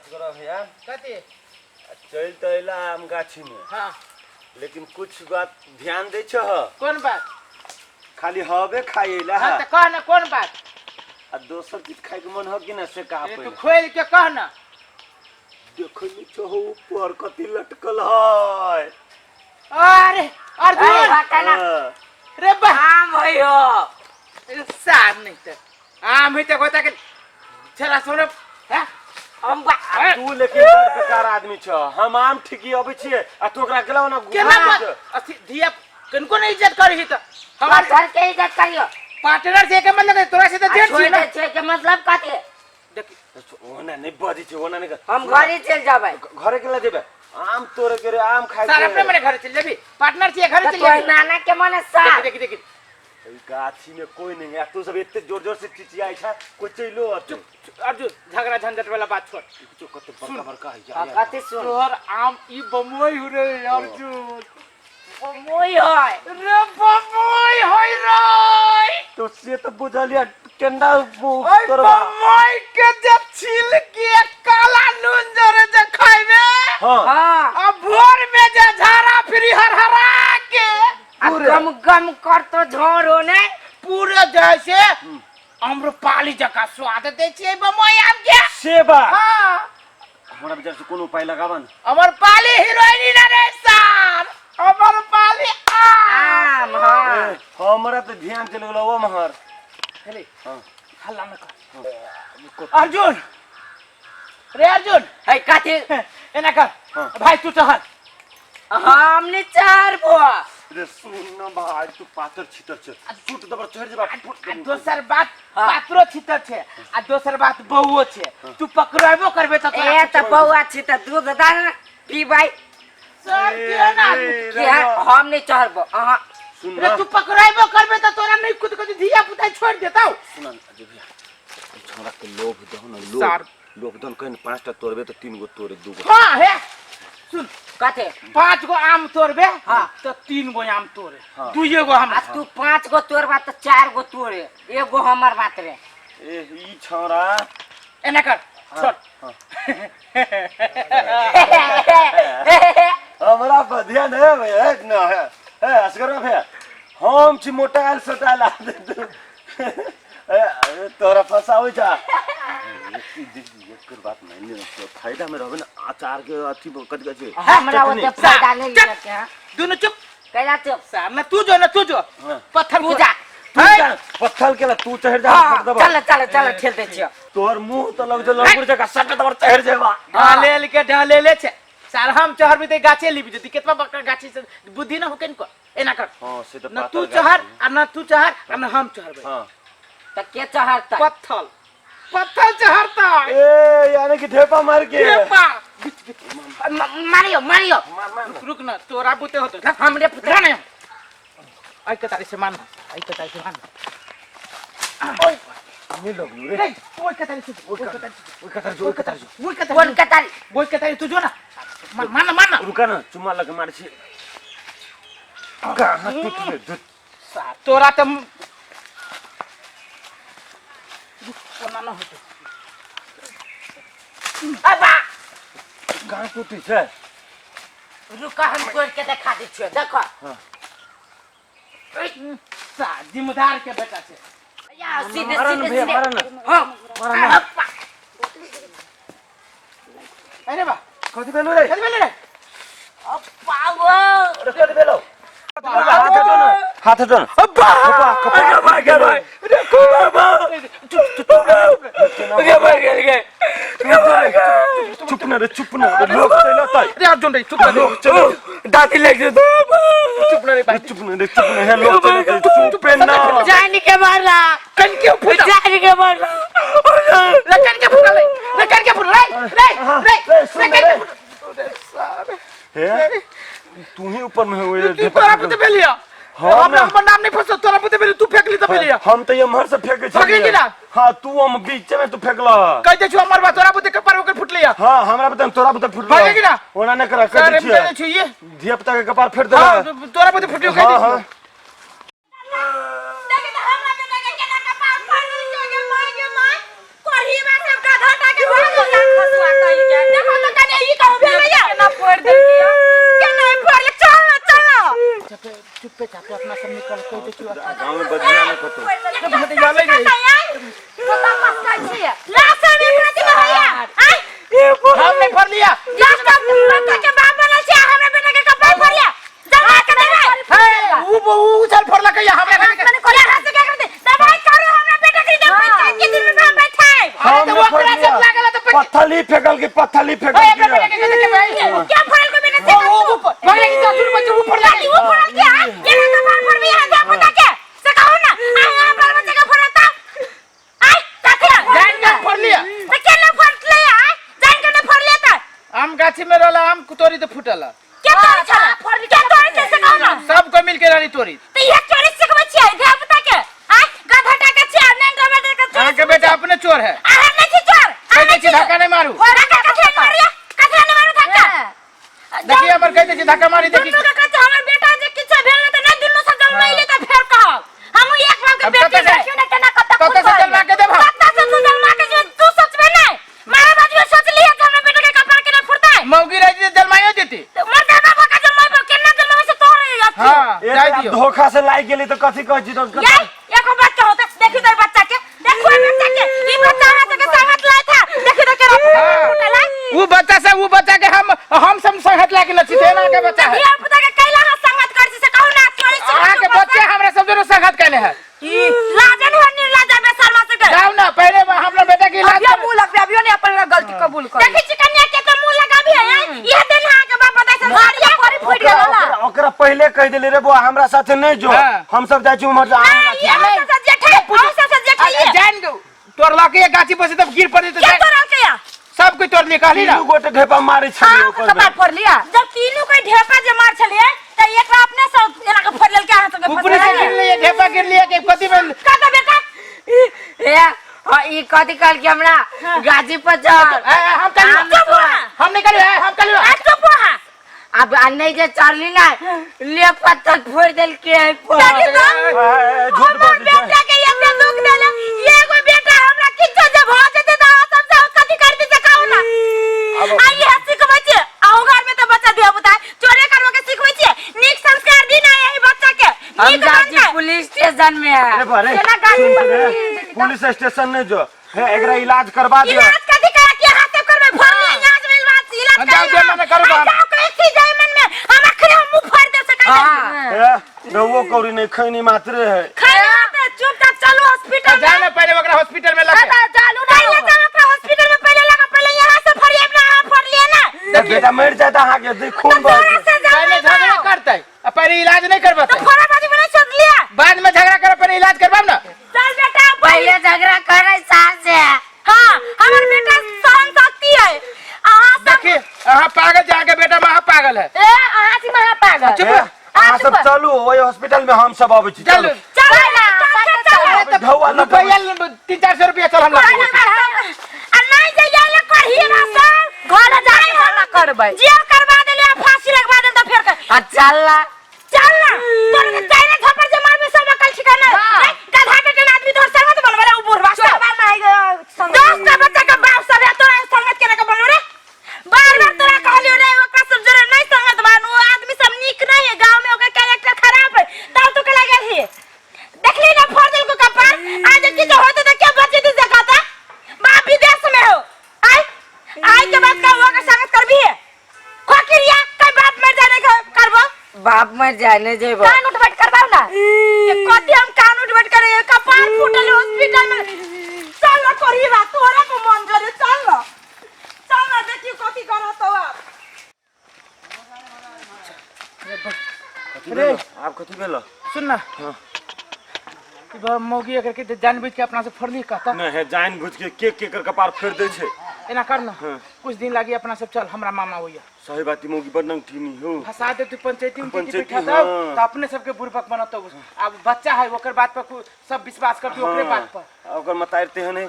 असगरा भैया। कथी? चलि तऽ अयला आम गाछी में। हाँ। लेकिन कुछ बात ध्यान दै छह। कोन बात? खाली हवे खाइ अयला। हाँ, तऽ कह ना कोन बात। आ दोसर चीज खाइ के मन हो कि ना से कहा। अरे तू पहिले खोल के कह ना। देखै नहि छहो ऊपर कथी लटकल है। अरे अर्जुन। अरे हटा ना। हाँ। रे बा आम है हो। सार नहीं तो आम है तो गोता के चला सुन हैं। हम बा अरे, तू लेकिन बड़ बेकार आदमी छ। हम आम ठीकी अबै छियै आ तू ओकरा गेलौ ना। केना बात अथी धिया किनको नहीं इज्जत करही तो हमार हमार घर के इज्जत करियो। पार्टनर से के मतलब है, तोरा से तो जेठ छोड़ छी ना। दे छे के मतलब कथी? देख ओना नहीं बजै छै, ओना नहीं। हम घरे चल जाबै। घरे केला जेबै? आम तोड़े के रे, आम खाइ सार के। अपने मने घरे चल जेबी, पार्टनर छी घरे तऽ चल तोहर जेबी। नाना के मने सार। देख देख देख। ई गाछी में कोई नहीं है, तू सब एते जोर जोर से चिचियाइ छै, कोई चलो अते। चुप अर्जुन, झगड़ा झंझट वाला बात छोड़। जो कते बड़का बड़का है। हाँ, कथी सुन। तोहर आम ई बम्बई हो रे अर्जुन। बम्बई है। रे बम्बई होय रे। तो से तो बुझलिया केंदा। ओए तोरबा बम्बई के जब छील के काला नून जरे जे खाइबे। हां। हाँ। आ भोर में जे झाड़ा फिरी हरहरा के आ गम गम कर तो झोर हो ने। पूरे जैसे आम्रपाली जकाँ स्वाद दै छै बम्बई आम के। से बा। हाँ। हमरा विचार से कोनो उपाय लगावन। अमरपाली हीरोइन ना रे सार, अमरपाली आम। आम हाँ। ए, हमरा तो ध्यान चल गेलो ओ महर। हेले। हां। हल्ला न कर अर्जुन रे अर्जुन। है कथी? एना कर। हाँ। भाई तू चहर। हम नहीं चढ़बो। रे सुन न भाई, तू पातर छितर छ, सूट दबर चढ़ जेबा फुट। आ दोसर बात हाँ। पात्रो छितर छै आ दोसर बात बौओ छै, तू पकड़ेबो करबे तऽ तोरा ए तऽ बौआ छी तऽ दूध दा ने पीबै। सर के ना कि हम नहीं चढ़बो अहाँ। सुन रे न तू पकड़ेबो करबे तऽ तोरा नहीं कुद कुद धिया पुता छोड़ देतौ। सुन न अजय भैया, ई छोरा के लोभ दहो न, लोभ। सार। लोभ दहो न, कहीं पांचटा तोड़बे तो तीन गो तोड़े, दू गो। हाँ हे सुन। कथी? 5 गो आम तोड़बे हाँ। तो 3 गो आम तोड़े। हाँ। दुइये गो हम। आ तू 5 गो तोड़बा तऽ 4 गो तोड़े, एगो हमर बात रे। ए ई छोरा एना कर छोड़। हाँ। हमरा पर ध्यान है भैया, है ना है है असगर भैया, हम छी मोटायल सोटायल आदमी। ए, अरे तोरा फसाबै छा। एकर बात मान ले, फायदा में रहबे ना, अचार के अथी कथी कहै छै? हमरा चटनी। ओते फायदा नहीं चुप। लिअ के हाँ। दुनू चुप। कैला चुप? सार ना तू जो ना तू जो। हाँ। पत्थर तू जा। तू जा, पत्थर केला तू चढ़ जा। हाँ, फट दबा। चल चल चल ठेल दै छियौ। तोहर मुंह तऽ लग लंगूर जकाँ सट दबर चढ़ जेबा। ढालेल के ढालेले छै सार, हम चढ़बी तऽ गाछे लिपि जेती, केतना बड़का गाछी से बुद्धि ना होके को एना कर। हां से तऽ न पातर तू गाछ चढ़ छै। आ न तू चढ़ आ न हम चढ़बै। हां। तऽ के चढ़तै? पत्थर पत्थर चढ़तै। ए यानी कि ढेपा मार के। ढेपा। Mario Mario. मार मार। रुक रुक न तोरा बुते होतो हमरे पुत्र ना ना आई के तारी से मान, आई के तारी से मान। नहीं लगलू रे। रे ओइ के तारी से, ओइ के तारी से, ओइ कतर जो, ओइ कतर जो। ओइ के तारी कोन कतारी? ओइ के तारी तू जो ना, मान मान मान। रुका ना, चुम्मा लग मार छी कहाँ टूटले धुत। तोरा त कोना न होतो। अबा कहाँ टूटी छै? रुका, हम तोड़ के देखा दै छियौ, देखो। हाँ। सा जिम्मेदार के बेटा छै। या सीधे मारा ना सीधे भैया, सीधे। मारा ना। हाँ। मारा ना। अप्पा। अरे बा कथी भेलो रे? कथी भेलै रे? अप्पा वो। अरे कथी भेलो? हाथ हटो ना, हाथ हटो ना। अब्बा कपार कपार भाई। चुप ना रे, चुप ना रे, लोग चल अतै। रे अर्जुन रे चुप ना रे। लोग चल। दादी लग जेतौ। चुप ना रे भाई। चुप ना रे, चुप ना हे, लोग चल अतै, चुप ना। जान के मारला। कन के फुटा। जान के मारला। रे कन के फुटा रे, रे कन के फुटा रे रे रे रे, सुन रे कन रे। के फुटा हे तू ही ऊपर में हुए। तू तोरा पुते भेलिया। हाँ हमरा ना। हमर नाम नहीं फंसो, तोरा पुते भेलिया, तू फेंकली तऽ भेलिया। हम तऽ एम्हर से फेंके फेंकली कि ना? हाँ, तू हम बीच में तू फेंकला। कह दे छु हमर बात, तोरा पुते कपार ओकर फुटलिया। हाँ, हमरा बता तोरा बता फुटलो। भागे कि ना? ओना न करा सर कह हम कह छियै दे छु ये। धिया पुता के कपार फेट देला। हाँ, तोरा पुते फुटलियो कह हाँ दे। हाँ। देखी तऽ हमरा बेटा के केना कपार फाड़ि देलकै गे माय गे माय। कोढ़ीबा सब गधा टा के भागल जा खसुआ कहि के। अरे हम तो ने ओकरा फोड़लिया। सब लागल तो पत्थर ही फेकल के पत्थर ही फेकल ओए, के बेटा के के भाई क्या फड़ल को बेटा से वो ऊपर पगले की चतुर बच्चे ऊपर लगे वो फड़ल के हां ये ना कपार फड़ भी है पता के से कहो ना आ आ बाल बच्चे का फड़ता आई कथी जान के फोड़ लिया तो के ना फड़ ले आ जान के ना फड़ लिया त आम गाछी में रहला आम तोरी तो फूटल के तोड़ छला के तोड़ छे से कहो ना सब को मिल के रानी तोरी तो ये चोरी सिखबै छियै धिया पुता के आ गधा टाका छियै नेंगा बेटा के अहाँ चोरी के बेटा अपने चोर है आ हम नहीं छी चोर कह दै छी धक्का नहीं मारू धक्का कथी मारिया कथी नहीं मारू धक्का देखिए हमर कह दै छी धक्का मारी देखी दुनू के कहै छै हमर बेटा जे किछु भेल ने तऽ नहि दुनू सब जन्मैले तऽ फेर कहब हमहूँ एक बाप के अब बेटी कतऽ से- देखियौ ने केना कतऽ कतऽ से जन्मा के देब हम? कतऽ से तू जन्मा के जो तू सोचबे नहि मारा बाजू सोच लिहे जे हमरा बेटा के कपार केना फुटतै मौगी रह जेती जन्माइयो देती मरदा बाबा के जन्मैबो केना जन्मैबो से तोहर अथी हाँ ए, जाय आब दियौ धोखा से लागि गेली तऽ कथी कहै छी तऽ ये एगो बात कहो त देखी तोर बच्चा के देखो ए बच्चा के ई बच्चा अहाँ के संगत लाय था देखी तो केना फुटल है उ बच्चा से उ बच्चा के हम सब संगत लाके न छी तेना के बच्चा है धिया पुता के कैला हाथ संगत कर छी से कहू ना चोरी से अहाँ के बच्चे हमरा सब जरूर संगत कैले है लाजन हो निर्लाजा बेशर्मा से के जाओ ना पहले हमरा बेटा के इलाज अभियो कर मुंह लगबे अभियो नहीं अपन गलती कबूल कर देखी छी कन्या के तो मुंह लगाबी है ये दिन अहाँ के बाप बताई से मारिया परी फूट ओकरा गेल ना ओकरा- ओकरा पहिले कहि देली रे बौआ हमरा साथे नहीं जो हाँ। हम सब जाइ छी उम्हर से आम गाछी। ये हम सब जेठे हम सब जेठे ये जान के तोड़ला के गाछी पर से तब गिर पड़े तो के तोड़ल के या सब कोई तोड़ लिए कहली ना तीनू गोटे ढेपा मारै छलियै आम के ओकर कपार फोड़ लिया जब तीनू के ढेपा जे मार छलिए त एक अपने से एना के फोड़ लेल के अहाँ सब ऊपर से गिर लिए ढेपा गिर लिए के कथी में का बेटा ए हाँ, ई कथी कहल कि हमरा गाछी पर चढ़ ए, ए, हम कहली आम चुप हो हम नहीं कहली हम कहली आ चुप हो अब आ नहीं जे चढ़ली ना ले पत्थर फोड़ देल के है पर। देखी तो ए, ए, झूठ हमर बाजै छै बेटा के एते दुख देले एगो बेटा हमरा किछो जे भ जेतै त अहाँ सब से कथी करती से कहू ना आ इहे सिखबै छियै अहूँ घर में त बच्चा धिया पुता चोरे करबो के सिखबै छियै नीक संस्कार दी ना यही बच्चा के हम नीक जाइ छी बनतै पुलिस स्टेशन में अरे बा रे, केना गाड़ी सुन पर रे, पुलिस स्टेशन नहीं जो हे एकरा इलाज करवा दियो इलाज कथी करा के हाथ से करबै फोड़ लिए यहाँ से इलाज इलाज जाओ, जे मने करू आ जाओ कहै छी जाय मन में हम अखने हम मुंह फाड़ दे सकै हाँ। हे रहुओ कौड़ी नहीं खैनी मात्रे है खैनी मात्र चुपचाप चलू हॉस्पिटल जाओ ना पहले ओकरा हॉस्पिटल में लगे चालू ना पहले चल ओकरा हॉस्पिटल में पहले लगा पहले यहाँ से फरिए ना यहाँ फड़ लिए ना बेटा मर जाता अहाँ के देख खून तोरा बह से पहले जाओ झगड़ा करते आ पहले इलाज नहीं तो करवाते फोड़ा बाजी में नहीं सोच लिया बाद में झगड़ा कर पहले इलाज करवाब ना चल बेटा पहले झगड़ा करे सास से हाँ हमार बेटा सहन शक्ति है अहाँ सब देखिए अहाँ पागल जाके बेटा महा पागल है ए अहाँ से महा पागल चुप हे, अहाँ सब चलू ओहि हॉस्पिटल में हम सब अबै छी चलू चलू चल ना चल चल अरे तो ढौआ लग रुपया 300-400 रुपया चल हम लग आ नहीं जाइए ले करही ना सर घर जाके हल्ला करबै जेल करवा देले आ फांसी लगवा देले तो फेर कर आ चल ना चल ना तोर के चाइना थप्पड़ जे मारबे सब अकल ठिकाना हाँ। गधा के टन आदमी तोर संगत बनबे रे उ बुढ़वा सब चोरबा नहीं संग 10 टा बच्चा के बाप सब है तोरा संगत केना के बनलो रे बार बार तोरा कहलियो रे ओकरा सब जरे नहीं संगत बन वो आदमी सब नीक नहीं है गांव में ओकर कैरेक्टर खराब है तब तो के लागल ही देखली ना फोड़ देल को कपार आज की जो होते तो क्या बचे थी जकाता बाप विदेश में हो आई आई के बाद का ओकर संगत करबी है खोकिरिया कई बाप मर जाने का करबो बाप मर जाए नहीं जेबो कान उठबैत करबाउ ना ये कथी हम कान उठबैत करे कपार फूटल हॉस्पिटल में चल ना करही बा तोरा को मन करे चल ना चल ना देखियो कथी करत हो आप कथी भेलो आब कथी भेलो सुन ना ई बा मौगी एकर के जानबूझ के अपना से फोड़ली कहता नहीं है जान बुझ के के के कर कपार फेर दै छै एना कर ना कुछ दिन लागी अपना सब चल हमरा मामा होइया सही बात ई मौगी बड़ नंगठीनी हो फंसा दे तू पंचायती में पंचायती, बैठा दो हाँ। तो अपने सबके बुरबक बनतो अब बच्चा है ओकर बात पर सब विश्वास करती ओकरे बात पर हाँ, ओकर मतार तेहन है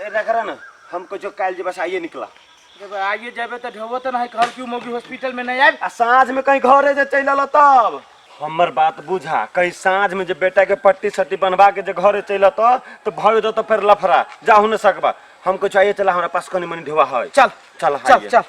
एना करा ना हमको जो काल्हि जे बस आइए निकला जब आइए जेबे तो ढोबो तो नहीं कहल कि उ मौगी हॉस्पिटल में नहीं आयल आ साँझ में कहीं घरे जे चलि अल तब हमर बात बुझा कहीं साँझ में जे बेटा के पट्टी सट्टी बनवा के जे घरे चलि अत तो भयो जत फिर लफड़ा जाहू न सकबा हमको चाहिए चला हमरा पास कनी मनी ढेवा है चल चल चल आइए। चल।